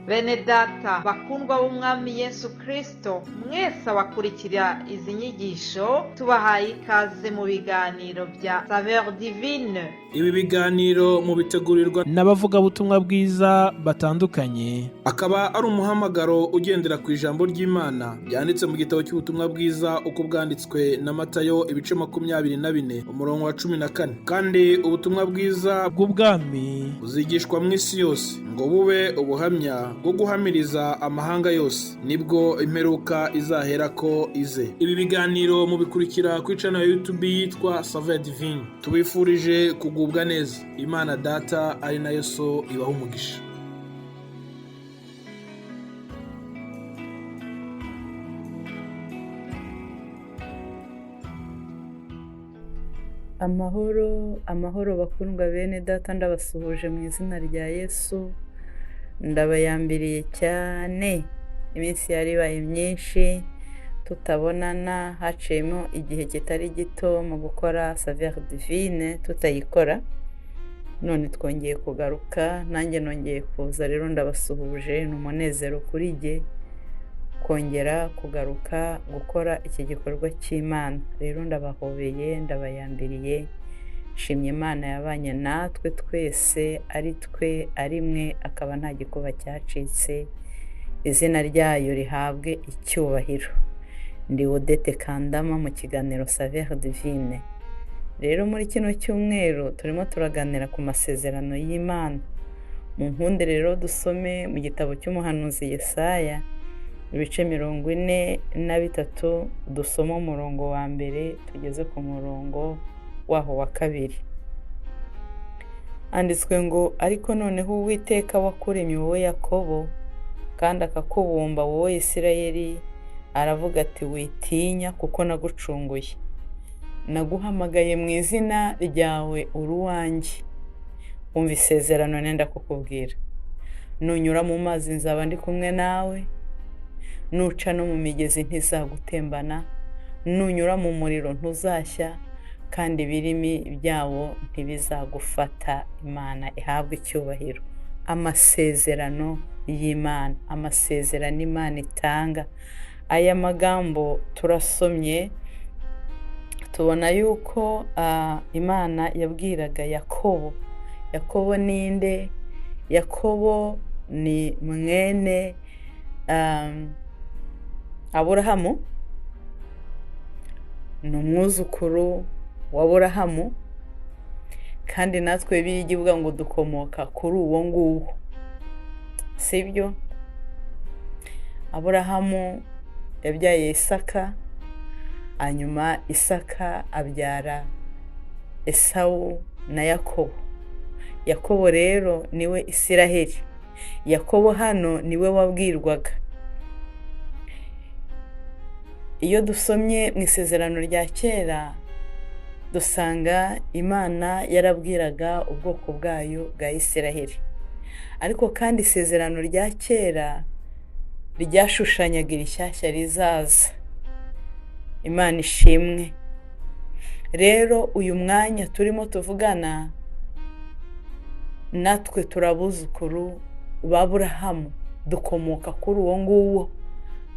Bene data bakundwa b'Umwami Yesu Kristo, mwese abakurikira izi nyigisho, tubahaye ikaze mu biganiro bya Saveur Divine. Ibi biganiro mubitegurirwa n'abavugabutumwa bwiza batandukanye, akaba ari umuhamagaro ugendera ku ijambo ry'Imana ryanditse mu gitabo cy'ubutumwa bwiza uko bwanditswe na Matayo, ibice 24, umurongo wa 14. Kandi ubutumwa bwiza bw'ubwami buzigishwa mu isi yose ngo bube ubuhamya bwo guhamiriza amahanga yose, nibwo imperuka izaherako ize. Ibi biganiro mubikurikira kuri channel ya YouTube yitwa Saveur Divine. Tubifurije kugubwa neza. Imana Data ari nayo So ibaha umugisha. Amahoro, amahoro bakundwa bene data, ndabasuhuje mu izina rya Yesu, ndabayambiriye cyane. Iminsi yari ibaye myinshi tutabonana, haciyemo igihe kitari gito mu gukora Saveur Divine tutayikora, none twongeye kugaruka, nanjye nongeye kuza. Rero ndabasuhuje, ni umunezero kuri jye kongera kugaruka gukora iki gikorwa cy'Imana. Rero ndabahobeye, ndabayambiriye, nshimye Imana yabanye natwe twese, ari twe ari mwe, akaba nta gikuba cyacitse, izina ryayo rihabwe icyubahiro. Ndi Odette Kandama mu kiganiro Saveur Divine. Rero muri kino cyumweru turimo turaganira ku masezerano y'Imana. Mu nkunde rero dusome mu gitabo cy'umuhanuzi Yesaya, ibice 43, dusoma umurongo wa mbere tugeze ku murongo waho wa kabiri. Handitswe ngo: ariko noneho Uwiteka wakuremye wowe Yakobo, kandi akakubumba wowe Isirayeli, aravuga ati: witinya kuko nagucunguye, naguhamagaye mu izina ryawe, uri uwanjye. Umva isezerano nenda kukubwira: nunyura mu mazi nzaba ndi kumwe nawe, nuca no mu migezi ntizagutembana, nunyura mu muriro ntuzashya, kandi ibirimi byawo ntibizagufata. Imana ihabwe icyubahiro. Amasezerano y'Imana, amasezerano Imana itanga. Aya magambo turasomye tubona yuko Imana yabwiraga Yakobo. Yakobo ninde? Yakobo ni mwene Aburahamu, ni umwuzukuru wa Aburahamu, kandi natwe Bibiliya ivuga ngo dukomoka kuri uwo nguwo, sibyo? Aburahamu yabyaye Isaka, hanyuma Isaka abyara Esawu na Yakobo. Yakobo rero niwe Isiraheli. Yakobo hano niwe wabwirwaga. Iyo dusomye mu isezerano rya kera dusanga Imana yarabwiraga ubwoko bwayo bwa Isiraheli, ariko kandi isezerano rya kera ryashushanyaga irishyashya rizaza. Imana ishimwe. Rero uyu mwanya turimo tuvugana, natwe turabuzukuru ba Aburahamu, dukomoka kuri uwo nguwo,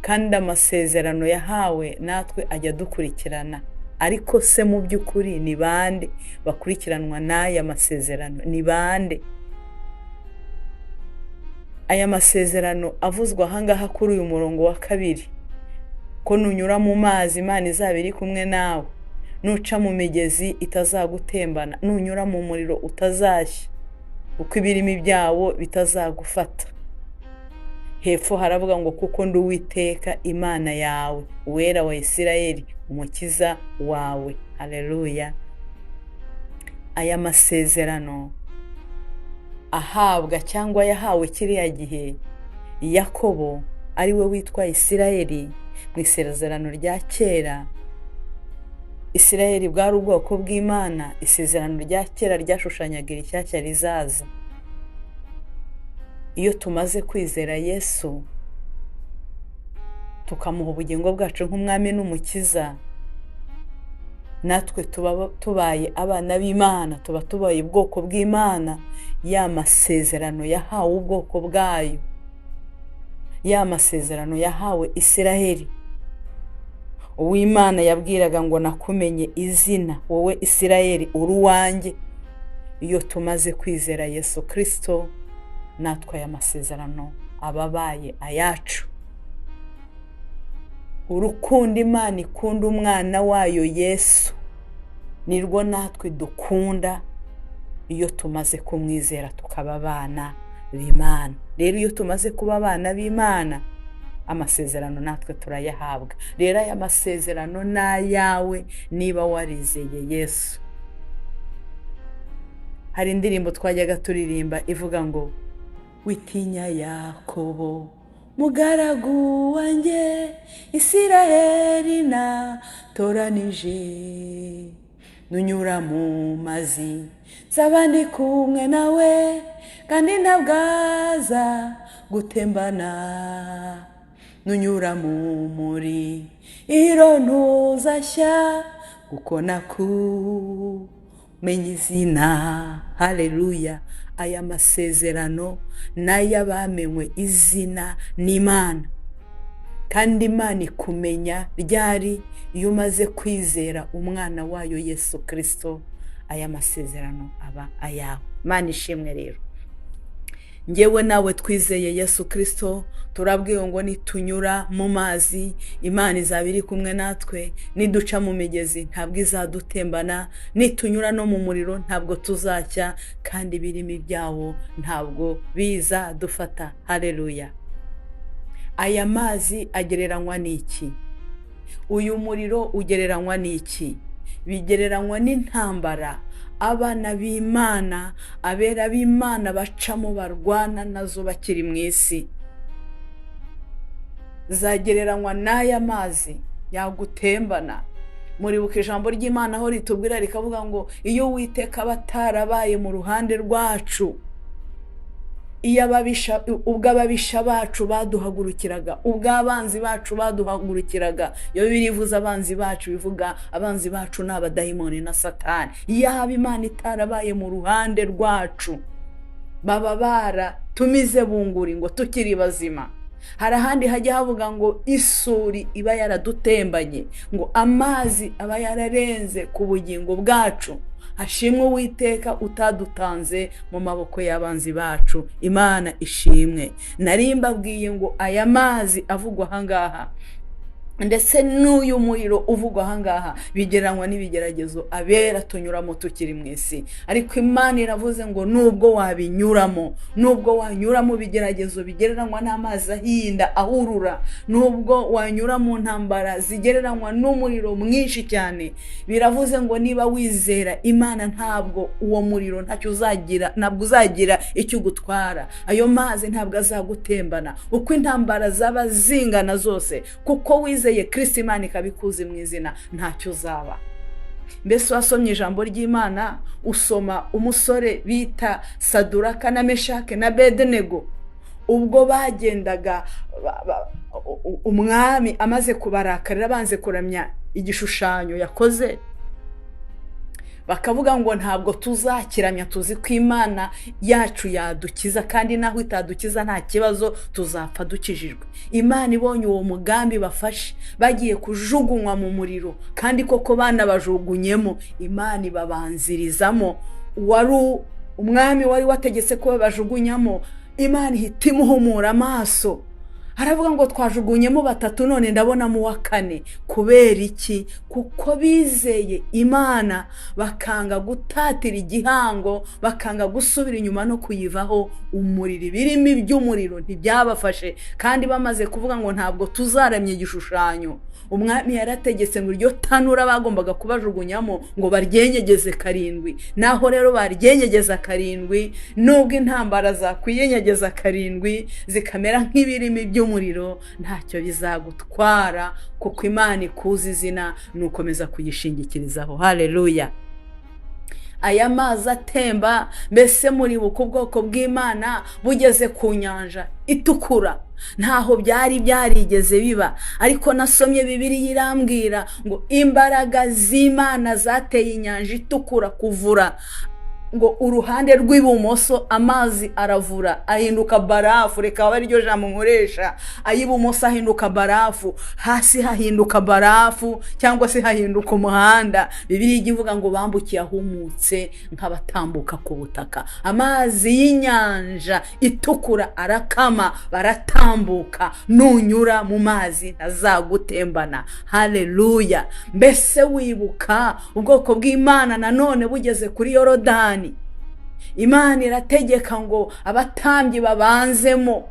kandi amasezerano yahawe natwe ajya dukurikirana. Ariko se mu by'ukuri ni bande bakurikiranwa n'aya masezerano? Ni bande? Aya masezerano avuzwa ahangaha kuri uyu murongo wa kabiri, ko nunyura mu mazi Imana izaba iri kumwe nawe, nuca mu migezi itazagutembana, nunyura mu muriro utazashya, uko ibirimi byawo bitazagufata. Hepfo haravuga ngo: kuko ndi Uwiteka Imana yawe, Uwera wa Isirayeli, Umukiza wawe. Haleluya. Aya masezerano ahabwa cyangwa yahawe kiriya gihe Yakobo, ari we witwa Isirayeli mu isezerano rya kera. Isirayeli bwari ubwoko bw'Imana. Isezerano rya kera ryashushanyaga irishyashya rizaza. Iyo tumaze kwizera Yesu tukamuha ubugingo bwacu nk'umwami n'umukiza, natwe tuba tubaye abana b'Imana, tuba tubaye ubwoko bw'Imana. Ya masezerano yahawe ubwoko bwayo Ya masezerano yahawe Isiraheli, uw'Imana yabwiraga ngo: "Nakumenye izina, wowe Isiraheli, uri uwanjye." Iyo tumaze kwizera Yesu Kirisito, natwe aya masezerano aba abaye ayacu. Urukundo Imana ikunda umwana wayo Yesu nirwo natwe dukunda iyo tumaze kumwizera, tukaba abana b'Imana. Rero iyo tumaze kuba abana b'Imana, amasezerano natwe turayahabwa. Rero aya masezerano ni ayawe niba warizeye Yesu. Hari indirimbo twajyaga turirimba ivuga ngo: "Witinya Yakobo mugaragu wanjye, Isiraheli natoranije. Nunyura mu mazi nzaba ndi kumwe nawe, kandi ntabwo aza gutembana. Nunyura mu muriro ntuzashya, kuko nakumenye izina." Haleluya! Aya masezerano n'ay'abamenywe izina n'Imana. Kandi Imana ikumenya ryari? Iyo umaze kwizera umwana wayo Yesu Kirisito, aya masezerano aba ayawe. Imana ishimwe. Rero ngewe nawe twizeye Yesu Kirisito, turabwiwe ngo nitunyura mu mazi Imana izaba iri kumwe natwe, niduca mu migezi ntabwo izadutembana, nitunyura no mu muriro ntabwo tuzashya, kandi ibirimi byawo ntabwo bizadufata. Hareruya! Aya mazi agereranywa n'iki? Uyu muriro ugereranywa n'iki? Bigereranywa n'intambara abana b'Imana, abera b'Imana bacamo, barwana nazo bakiri mu isi. Zagereranywa n'aya mazi yagutembana. Muribuka ijambo ry'Imana aho ritubwira rikavuga ngo: "Iyo Uwiteka aba atarabaye mu ruhande rwacu, iyo ababisha, ubwo ababisha bacu baduhagurukiraga, ubwo abanzi bacu baduhagurukiraga." Iyo birivuze abanzi bacu, bivuga abanzi bacu ni abadayimoni na Satani. Yaba Imana itarabaye mu ruhande rwacu, baba baratumize bunguri ngo tukiri bazima. Hari ahandi hajya havuga ngo isuri iba yaradutembanye, ngo amazi aba yararenze ku bugingo bwacu. Hashimwe Uwiteka utadutanze mu maboko y'abanzi bacu. Imana ishimwe. Nari mbabwiye ngo aya mazi avugwa ahangaha ndetse n'uyu muriro uvugwa ahangaha bigereranywa n'ibigeragezo abera tunyuramo tukiri mu isi. Ariko Imana iravuze ngo nubwo wabinyuramo, nubwo wanyura mu bigeragezo bigereranywa n'amazi ahinda ahurura, nubwo wanyura mu ntambara zigereranywa n'umuriro mwinshi cyane, biravuze ngo niba wizera Imana, ntabwo uwo muriro ntacyo uzagira, ntabwo uzagira icyo ugutwara. Ayo mazi ntabwo azagutembana, uko intambara zaba zingana zose, kuko wizeye Kirisito, Imana ikabikuzi mu izina, ntacyo uzaba. Mbese wasomye ijambo ry'Imana, usoma umusore bita Saduraka na Meshake na Bedenego, ubwo bagendaga, umwami amaze kubarakarira banze kuramya igishushanyo yakoze, bakavuga ngo: "Ntabwo tuzakiramya, tuzi ko Imana yacu yadukiza, kandi naho itadukiza nta kibazo, tuzapfa dukijijwe." Imana ibonye uwo mugambi bafashe, bagiye kujugunywa mu muriro, kandi koko banabajugunyemo, Imana ibabanzirizamo. Wari umwami wari wategetse ko babajugunyamo, Imana ihita imuhumura amaso, aravuga ngo: "Twajugunyemo batatu, none ndabonamo uwa kane." Kubera iki? Kuko bizeye Imana, bakanga gutatira igihango, bakanga gusubira inyuma no kuyivaho. Umuriro, ibirimi by'umuriro ntibyabafashe. Kandi bamaze kuvuga ngo: "Ntabwo tuzaramya igishushanyo," umwami yarategetse ngo iryo tanura bagombaga kubajugunyamo ngo baryenyegeze karindwi. Naho rero baryenyegeza karindwi, nubwo intambara zakwiyenyegeza karindwi zikamera nk'ibirimi by'umuriro, ntacyo bizagutwara, kuko Imana ikuzi izina, nukomeza kuyishingikirizaho. Haleluya! Aya mazi atemba, mbese muribuka ubwoko bw'Imana bugeze ku Nyanja Itukura? Ntaho byari byarigeze biba, ariko nasomye Bibiliya irambwira ngo imbaraga z'Imana zateye Inyanja Itukura kuvura. Ngo uruhande rw'ibumoso amazi aravura, ahinduka barafu. Reka abe ariryo jambo nkoresha. Ay'ibumoso ahinduka barafu, hasi hahinduka barafu cyangwa se hahinduka umuhanda. Bibiliya ijya ivuga ngo bambukiye ahumutse nk'abatambuka ku butaka. Amazi y'inyanja Itukura arakama, baratambuka. Nunyura mu mazi ntazagutembana. Haleluya! Mbese wibuka ubwoko bw'Imana nanone bugeze kuri Yorodani, Imana irategeka ngo abatambyi babanzemo,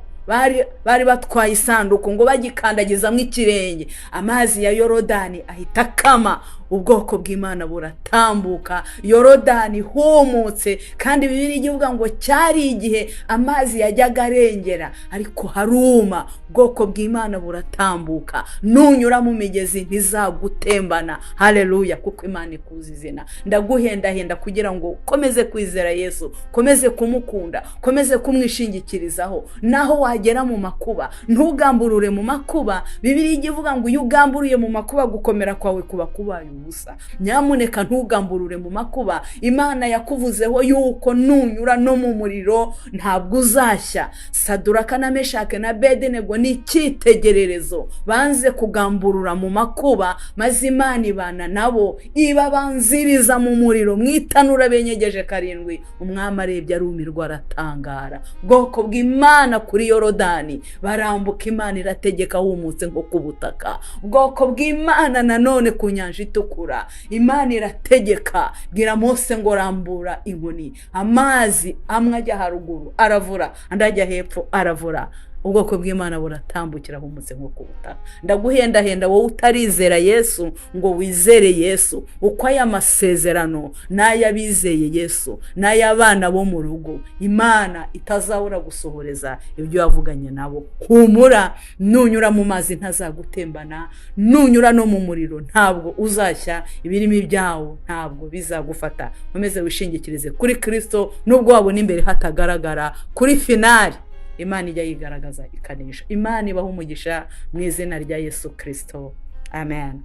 bari batwaye isanduku, ngo bagikandagizamo ikirenge, amazi ya Yorodani ahita akama, ubwoko bw'Imana buratambuka Yorodani ihumutse. Kandi Bibiliya ivuga ngo cyari igihe amazi yajyaga arengera, ariko haruma, ubwoko bw'Imana buratambuka. Nunyura mu migezi ntizagutembana. Haleluya! Kuko Imana ikuzi izina. Ndaguhendahenda kugira ngo ukomeze kwizera Yesu, ukomeze kumukunda, ukomeze kumwishingikirizaho. Naho wagera mu makuba, ntugamburure mu makuba. Bibiliya ijya ivuga ngo iyo ugamburuye mu makuba, gukomera kwawe kuba kubaye ubusa. Nyamuneka ntugamburure mu makuba. Imana yakuvuzeho yuko nunyura no mu muriro ntabwo uzashya. Saduraka na Meshake na Bedenego ni icyitegererezo. Banze kugamburura mu makuba, maze Imana ibana nabo, ibabanziriza mu muriro, mu itanura benyegeje karindwi. Umwami arebye arumirwa, aratangara. Ubwoko bw'Imana kuri Yorodani barambuka, Imana irategeka humutse nko ku butaka. Ubwoko bw'Imana nanone ku Nyanja Itukura, Imana irategeka, bwira Mose ngo rambura inkoni, amazi amwe ajya haruguru aravura, andi ajya hepfo aravura, ubwoko bw'Imana buratambukira humutse nko ku butaka. Ndaguhendahenda wowe utarizera Yesu ngo wizere Yesu, uko aya masezerano n'ay'abizeye Yesu n'ay'abana bo mu rugo Imana itazabura gusohoreza ibyo yavuganye nabo. Humura, nunyura mu mazi ntazagutembana, nunyura no mu muriro ntabwo uzashya, ibirimi byawo ntabwo bizagufata. Ukomeze wishingikirize kuri Kirisito, nubwo wabona imbere hatagaragara, kuri finale Imana ijya yigaragaza ikanesha. Imana ibaha umugisha mu izina rya Yesu Kirisito. Amen.